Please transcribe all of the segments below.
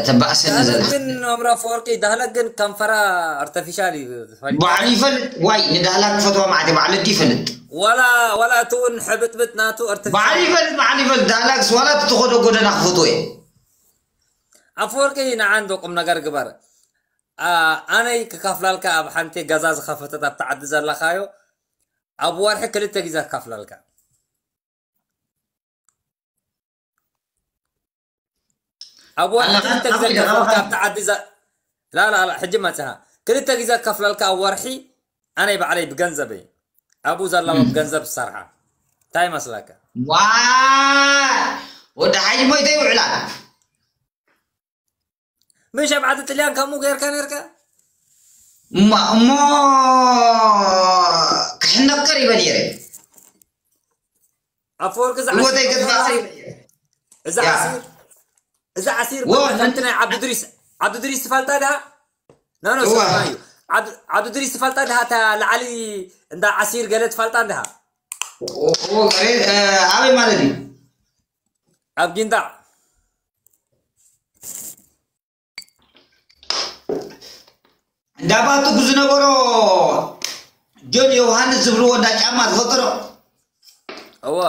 ተባእሰኒ ዳህለክ ዘላ። ግን፣ መምህር ኣፈወርቂ፣ ዳህለክ ግን ከንፈራ ኣርተፊሻል እዩ፣ ትፈልጥ? ባዕሉ ይፈልጥ ዋይ፣ ንዳህላክ ክፈትዋ ማለት እዩ፣ ባዕሉ እቲ ይፈልጥ። ዋላ ዋላ እቲ እውን ሕብጥብጥ ናቱ ኣርተፊሻል። ባዕሉ ይፈልጥ፣ ባዕሉ ይፈልጥ። ዳህላክስ ዋላ እቲ ተኸዶ ጎደና ክፈትዎ እየ። ኣፈወርቂ፣ ንዓንዶ ቁም ነገር ግበር። ኣ- ኣነይ ክካፍላልካ፣ ኣብ ሓንቲ ገዛ ዝኸፈተት ኣብቲ ዓዲ ዘለኻዮ ኣብ ወርሒ ክልተ ግዜ ክካፍላልካ። ኣብ ወርሒ ኣላ- ክልተ ግዜ ኣላ- ክካፍላልካ ኣብቲ ዓዲ ዘ- ላ ላ ላ ሕጂ መፅኻ ክልተ ግዜ ክካፍላልካ ኣብ ወርሒ። ኣነይ ባዕለይ ብገንዘበይ ኣብኡ ዘለዋ ብገንዘብ ዝሰርሓ እንታይ ይመስለካ? ዋ፣ ወዲ ሓጂ ሞይተ ይውዕላ። ምሽ ኣብ ዓዲ ጥልያን ከምኡ ገይርካ ነርካ? እሞ እሞ ክሕነቀር ይበል ነይረ። ኣፈወርቂ፣ እዛ ህይወተይ ዓሲር ገዛ ትፈልጣ? እዛ ያ። ዓሲር እዛ ዓሲር ወ- በቃ ከምቲ ናይ ዓብዱድሪስ፣ ዓብዱድሪስ ትፈልጣ ድሃ? ኖ ኖ እዋ። ሰማይ እዩ። ዓብዱ- ዓብዱድሪስ ትፈልጣ ድሃ? እታ ላዕሊ እንዳ ዓሲር ገለ ትፈልጣ ድሃ? ኦ- ኦ- ኦ- እ- ኣበይ ማለት እዩ? ኣብ ጊንዳዕ። እንዳባቱ ዝነበሮ ጆን ዮሃንስ ዝብልዎ እንዳ ጫማ ዝፈጠሮ እወ።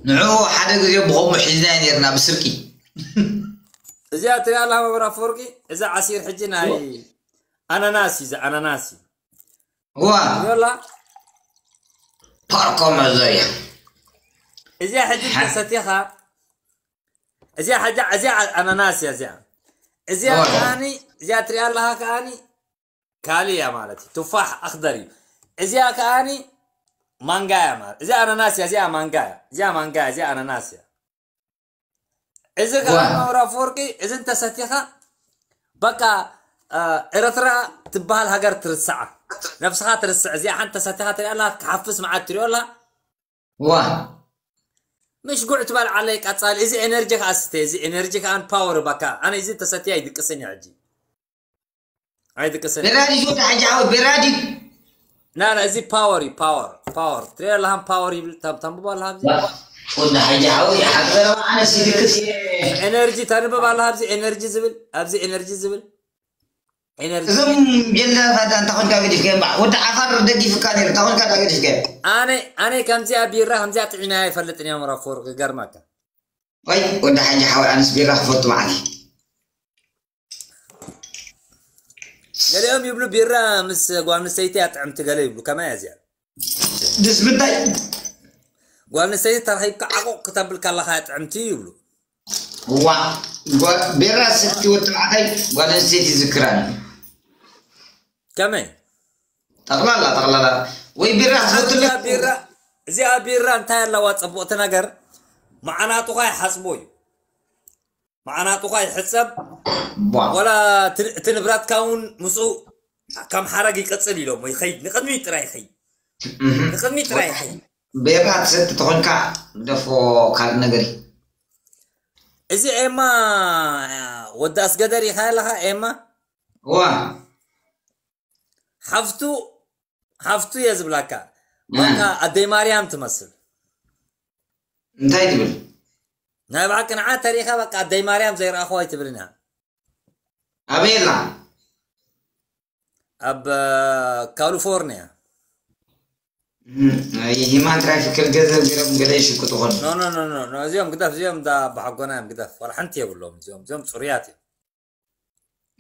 ንዑ ሓደ ግዜ ብኸምኡ ሒዝናዮ ነርና ብስርቂ። እዚኣ ትሪኣ ኣለኻ መምህር ኣፈወርቂ? እዛ ዓሲር ሕጂ ናይ ኣናናስ እዩ፣ እዚ ኣናናስ እዩ። ዋ ዮላ ፓርኮ መዘርያ እዚኣ ሕጂ ሓ- ተሰቲኻ እዚኣ ሕጂ እዚኣ ኣናናስ እያ። እዚኣ እዚኣ ዋ ከኣኒ እዚኣ ትሪኣ ኣለኻ ከኣኒ ካልእ እያ ማለት እዩ። ቱፋሕ ኣኽደር እዩ። እዚኣ ከኣኒ ማንጋ እያ ማለት እዚኣ ኣናናስ እያ። እዚኣ ማንጋ እያ። እዚኣ ማንጋ እያ። እዚኣ ኣናናስ እያ። እዚ ከዓ ዋ መምህር ኣፈወርቂ እዚ እንተሰቲኻ በቃ እ፣ ኤረትራ ትበሃል ሃገር ትርስዓ ነብስኻ ትርስዕ። እዚኣ ሓንቲ ተሰቲኻ ትሪኣ ኣለኻ ክሓፍስ መዓት ትሪኦ ኣለኻ ዋ ምሽ ጉዕ ትበል ዓለይ ቀጻሊ እዚ ኤነርጂ ከዓ ስተ እዚ ኤነርጂ ከዓ ፓወር ባካ ኣነ እዚ ተሰትያ ይድቅስን እየ ሕጂ ኣይድቅስን እየ ቤራዲ ሾ ተሓጃዊ ቤራዲ ና ና እዚ ፓወር እዩ ፓወር ፓወር ትሪኦ ኣለኻን ፓወር ይብል ተም- ተንብቦ ኣለኻ ኣብዚ ወዲ ሓጂ ሓወይ ሓደ ዘረባ ኣነ ሲድክስ እየ። ኤነርጂ ተንብብ ኣለኻ ኣብዚ ኤነርጂ ዝብል ኣብዚ ኤነርጂ ዝብል ኤነርጂ እዞም ጀላታት እንተ ኮንካ ገዲፍካ እምበኣር ወዲ ዓፋር ደጊፍካ ነይሩ እንተ ኮንካ ዳ ገዲፍካ ኣነ ኣነ ከምዚኣ ቢራ ከምዚኣ ጥዒና ኣይፈልጥን እየ መራፎር ክገርመካ ወይ ወዲ ሓጂ ሓወይ ኣነስ ቢራ ክፈቱ ማለት ገሊኦም ይብሉ ቢራ ምስ ጓል ኣንስተይቲ እያ ጥዕምቲ ገለ ይብሉ ከመይ እያ እዚኣ ድስ ምንታይ ጓል ኣንስተይቲ ተረኺብካ ዓቑቕ ክተብል ከለኻ እያ ጥዕምቲ ይብሉ ዋ ጓ- ቢራ ስቲ ወዲ ማዕታይ ጓል ኣንስተይቲ ዝክራን ከመይ ጠቕላላ ጠቕላላ ወይ ቢራ ክትፈቱ እዚኣ ቢራ እዚኣ ቢራ እንታይ ኣለዋ ፅቡቕቲ ነገር መዓናጡኻ ይሓፅቦ እዩ መዓናጡኻ ይሕፀብ ቧ ወላ እቲ እቲ ንብረትካ እውን ምስኡ ከም ሓረግ ይቅፅል ኢሎም ይኸይድ ንቅድሚት ጥራይ ይኸይድ ንቅድሚት ጥራይ ይኸይድ ቢራ ትሰቲ ተኾንካ ግደፎ ካልእ ነገር እዩ እዚ ኤማ ወዲ ኣስገደር ኢኻ ኣለኻ ኤማ እዋ ሓፍቱ ሓፍቱ እየ ዝብላካ በቃ ኣደይ ማርያም ትመስል እንታይ ትብል ናይ ብሓቂ ንዓ ተሪኻ በቃ ኣደይ ማርያም ዘይረኣኹ ኣይትብልን እያ ኣበይ ኣላ ኣብ ካሊፎርኒያ ሂማን ትራፊክ ገንዘብ ገይሮም ገለ ይሽቅጡ ኾኑ ኖ ኖ ኖ ኖ ኖ እዚኦም ግደፍ እዚኦም እንዳ ኣባሓጎና እዮም ግደፍ ዋላ ሓንቲ የብሎም እዚኦም እዚኦም ፅሩያት እዮም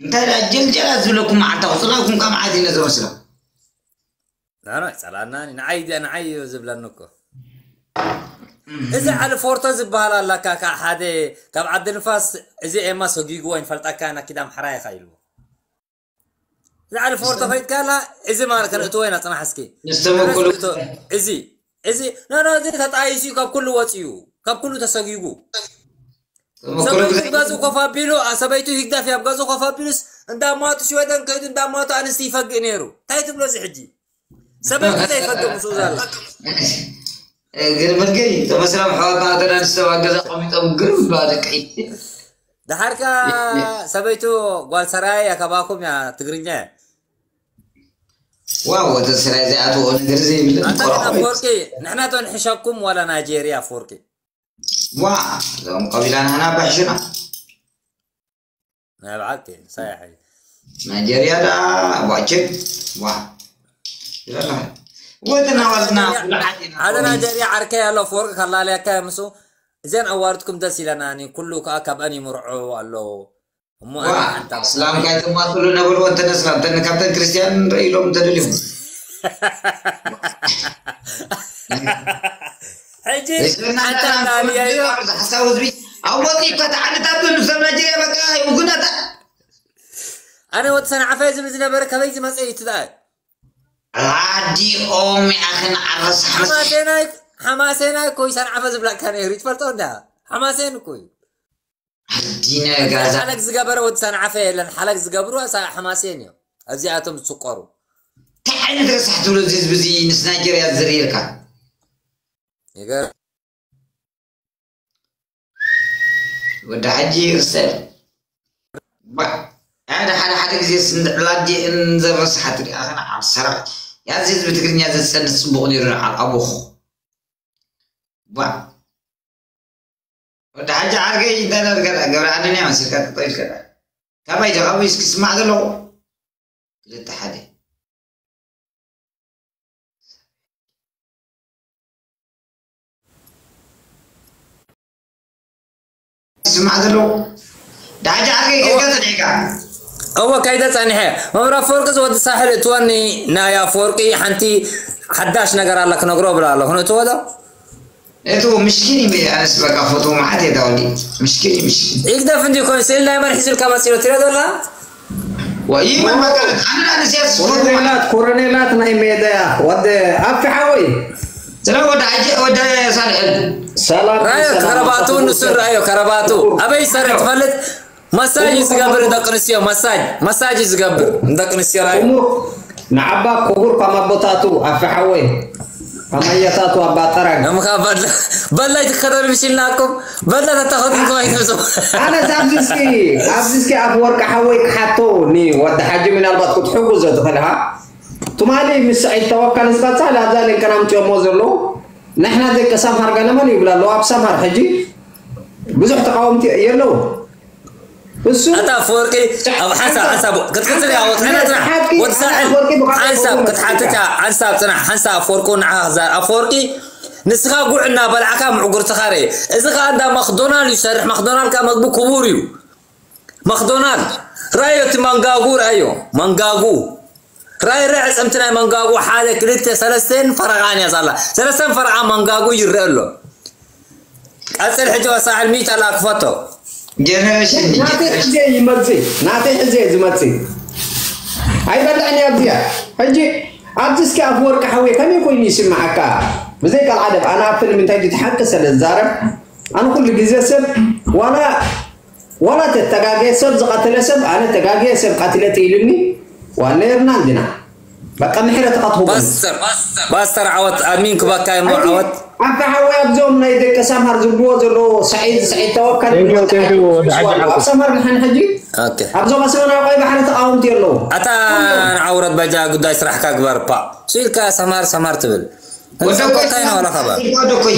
እንታይ ደኣ ጀልጀላ ዝብለኩም መዓልታ ቁፅላኩም ካብ መዓልቲ ነዚ መስሎ ናና ጸላእናኒ ንዓይ ድኣ ንዓይ እዩ ዝብለኒ እኮ እዚ ዓሊ ፎርቶ ዝበሃል ኣለካ ካብ ሓደ ካብ ዓዲ ንፋስ እዚ ኤማ ሰጊግዎ ይንፈልጠካ ና ኪዳም ሓራ ኢኻ ኢልዎ እዚ ዓሊ ፎርቶ ከይድካ ኣላ እዚ ማለት ከነእትዎ ኢና ጽናሕ እስኪ ንዝተመክሉ እዚ እዚ ኖ ኖ እዚ ተጣይሱ እዩ ካብ ኩሉ ወፂኡ ካብ ኩሉ ተሰጊጉ ተመክሉ ሰበይቱ ግዜ ገዙ ኮፍ ኣቢሉ አ- ሰበይቱ ህግዳፍ ኣብ ገዙ ኮፍ ኣቢሉስ እንዳማቱ ሽወደን ከይዱ እንዳማቱ ኣንስቲ ይፈግእ ነይሩ እንታይ ትብሎ እዚ ሕጂ ሰበይቱ ዘይፈግእ ምስኡ ዘሎ ግን መድገይ ተመስራም ሕዋትና ተዳንስተው ኣብ ገዛ ቆሚጦም ግርም ይብለዋ ደቂ ደሓርካ ሰበይቱ ጓል ሰራያ እያ ካባኹም እያ ትግርኛ እያ ዋው ወተሰራይ ዘይኣትዎ ነገር ዘይብልን ኣታ ግን ቆራቆ ኣፍወርቂ ንሕና ዶ ንሕሸኩም ዋላ ናይጄሪያ ኣፍወርቂ ዋ እዞም ቀቢላ ናህና ባሕሽና ናይ በዓልቲ ሳያሐይ ናይጀርያ ዳ ዋችግ ዋ ይላል ወትና ወትና ሓደ ናይጀርያ ዓርከይ ኣሎ ኣፈወርቂ ከላልያካ ምስ እዘን ኣዋርድኩም ደስ ኢለናኒ ኩሉ ከዓ ካብአን ይምርዖ ኣለዉ እሞ ኣነ ሓንቲ ኣስላም ካይተማፅሉ ነበርዎ እንተነስላ እንተ ካብተን ክርስትያን ንርኢ ኢሎም እንተደልዮም ሕጂ ሓንቲ ኣላልያዮ ሓሳብ ህዝቢ ኣብ ወፂ ከተዓልታት ንሰብ ናይጀርያ በቃ ይውግናታ ኣነ ወዲ ሰንዓፈ ዝብል ዝነበረ ከበይ ዝመፀ እዩ ትዳይ ኣዲኦም ያኽን ዓረስ ሓመስ ሓማሴናይ ሓማሴናይ እኮ እዩ ሰንዓፈ ዝብላካ ነይሩ ትፈልጦ እንዳ ሓማሴን እኮ እዩ ኣዲነ ጋዛ ሓለግ ዝገበረ ወዲ ሰንዓፈ የለን ሓለግ ዝገብሩ ሓማሴን እዮም ኣብዚኣቶም ዝስቆሩ እንታይ ዓይነት ረሳሕ ትብሎ እዚ ህዝቢ እዚ ምስ ናይጀርያ ዝርእየልካ ይገር ወዲ ሓጂ ርሰል ሓደ ሓደ ሓደ ግዜ ስንድዕላዲ እንዘረስሓት ሪኣኸና ኣብ ሰራዊት ያዚ ህዝቢ ትግርኛ ዘፀንት ፅቡቕ ነይሩ ንዓል ኣቦኹ ባ ወዲ ሓጂ ዓርከይ እንታይ ዳርገላ ገብረ ኣነንያ መሲልካ ጠጠው ኢልከላ ካባይ ጀኻቡ እስኪ ስማዕ ዘለኹ ክልተ ሓደ ስማዕ ዘለኹ ዳሓጂ ዓርከይ ከይድካ ፀኒሕካ እወ ከይደ ጸኒሐ መምህር ኣፈወርቂ ዝወዲ ሳሕል እትወኒ ናይ ኣፈወርቂ ሓንቲ ሓዳሽ ነገር ኣላ ክነግሮ ብላ ኣለኹ ንእትወ ዶ እቱ ምሽኪን እዩ ኣነስ በቃ ፎቶ መዓት የዳወዲ ምሽኪን እዩ ምሽኪን ይግደፍ እንዲ ኮይኑ ስእል ናይ መን ሒዙልካ መፂኡ ትሪኦ ዘላ ወይመን በቃ ኣነ ኣነስ ያስ ፎቶ መዓት ኮረኔላት ኮረኔላት ናይ ሜዳ ወደ ኣፊ ሓወይ ስለ ወደ ኣጀ ወደ ሳልሕል ሰላም ራዮ ሰላም ከረባቱ ኣሳልፎ ንሱ ራዮ ከረባቱ ኣበይ ይሰርሕ ትፈልጥ መሳጅ እዩ ዝገብር ንደቂ ኣንስትዮ መሳጅ መሳጅ እዩ ዝገብር ንደቂ ኣንስትዮ ራዮ ክቡር ንዓባ ክቡር ካብ ኣቦታቱ ኣፊ ሓወይ ካብ ኣያታቱ ኣባ ጠራግ እምካ በላ በላይ ትከተሉ ምሽልናኩም በላ ተተኸትልኩም ኣይትምፁ ኣነስ ኣብዚ እስኪ ኣብዚ እስኪ ኣፍ ወርቂ ሓወይ ክሓቶ ንወዲ ሓጂ ምናልባት ክትሕጉዞ ትኽእል ኢኻ ትማሊ ምስ ሰዒድ ተወካል ዝበፅሕ ላዛ ሌንቀና ምፅኦሞ ዘለዉ ንሕና ደቂ ሰምሃር ገለመን ይብላ ኣለዉ ኣብ ሰምሃር ሕጂ ብዙሕ ተቃወምቲ የለዉ እሱ ኣታ ኣፈወርቂ ኣብ ሓንሳብ ሓንሳብ ክትቅፅል እያ ወፅዕና ፅናሕ ወዲ ሳሕል ሓንሳብ ክትሓትት እያ ሓንሳብ ፅናሕ ሓንሳብ ኣፈወርቁ ንዓ ክዛር ኣፈወርቂ ንስኻ ጉዕ እናበላዕካ ምዕጉርትኻ ርእ እዚ ከዓ እንዳ ማክዶናል እዩ ሰርሕ ማክዶናል ከዓ መግቢ ክቡር እዩ ማክዶናል ራዮ እቲ መንጋጉ ራዮ መንጋጉ ራይ ርዕ ጽምቲ ናይ መንጋጉ ሓደ ክልተ ሰለስተን ፈረቓን እያ ዛላ ሰለስተን ፈረቓ መንጋጉ ይረአ ኣሎ ቀጽል ሕጂ ወሳዕል ሚእቲ ኣላ ክፈቶ ጀነሬሽን ናተይ ሕዜ ይመጽእ ናተይ ሕዜ ዝመጽእ ኣይበልዕን እያ ኣብዚኣ ሕጂ ኣብዚ እስኪ ኣፍወርቂ ሓወይ ከመይ ኮይኑ ይስምዓካ ብዘይ ቃል ዓደብ ኣነ ኣብቲ ንምንታይ ድቲ ሓቂ ስለ ዝዛረብ ኣነ ኩሉ ግዜ ሰብ ዋላ ዋላ ተተጋገየ ሰብ ዝቐተለ ሰብ ኣነ ተጋገየ ሰብ ቀትለት ኢሉኒ ዋላ ነርና እንዲና በቃ ምሕረት ቐትኹ ፓስተር ፓስተር ዓወት ኣሚን ክባካ እሞ ዓወት ኣታ ሓወይ ኣብዞም ናይ ደቂ ሰምሃር ዝብልዎ ዘለዎ ሰዒድ ሰዒድ ተወከል Thank you, thank you, ወዲ ሓጂ ኣብ ሓጎስ። ሰምሃር ንሕን ሕጂ ኦኬ ኣብዞም ኣስመራ ቆይ ባሕሪ ተቃወምቲ ኣለዉ ኣታ ንዓውረት በጃ ጉዳይ ስራሕካ ግበር ፓ ስኢልካ ሰማር ሰማር ትብል ወደ እንታይ ኮይ ነው ለኸባ ወደ ኮይ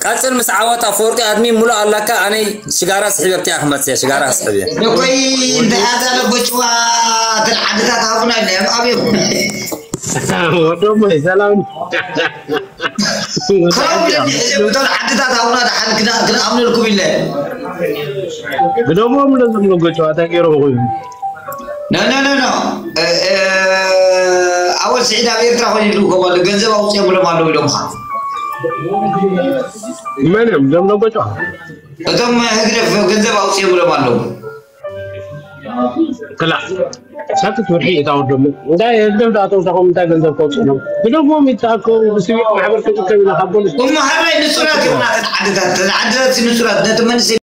ቀጽል ምስ ዓወት ኣፈወርቂ ኣድሚ ሙሉ ኣለካ ኣነይ ሽጋራ ስሕብ ኣብቲኣ ክመጽእ ሽጋራ ስሕብ ወደ ኮይ እንታይ ኣዛለ ጎጭዋ ተን ዓድታት ሃቡና ኢለ ኣብ ኣብዮም ወዶሞ ሰላም ካብ ደኒ ሕዚ እቶም ዓድታት ሃቡና ደሓን ክና- ክንኣምነልኩም ኢለ ግደሞም ለዝብሎ ጎጭዋ እንታይ ገይሮም ኮይኑ ኖ ኖ ኖ ኖ ኣወል ስዒድ ኣብ ኤርትራ ኮይኑ ይብሉ ከማሉ ገንዘብ ኣውፅኦም ብሎም ኣለዉ ኢሎም ኻ መን እዮም ዘምሎ ጎጭዋ እቶም ህግደፍ ገንዘብ ኣውፅኦም ብሎም ኣለዉ ክላ ሳክት ወርሒ እታ ወዶሞ እንታይ ህግደፍ ዳኣተው ሳኾም እንታይ ገንዘብ ከውፅሎም ግደሞም ይተኣከቡ ብስቢል ማሕበር ክጥቀም ኢና ካብ ጎንስ እሞ ሃበይ ንፁራት እዮም ናተን ዓድታት ተን ዓድታት ንፁራት ነቲ መንእሰይ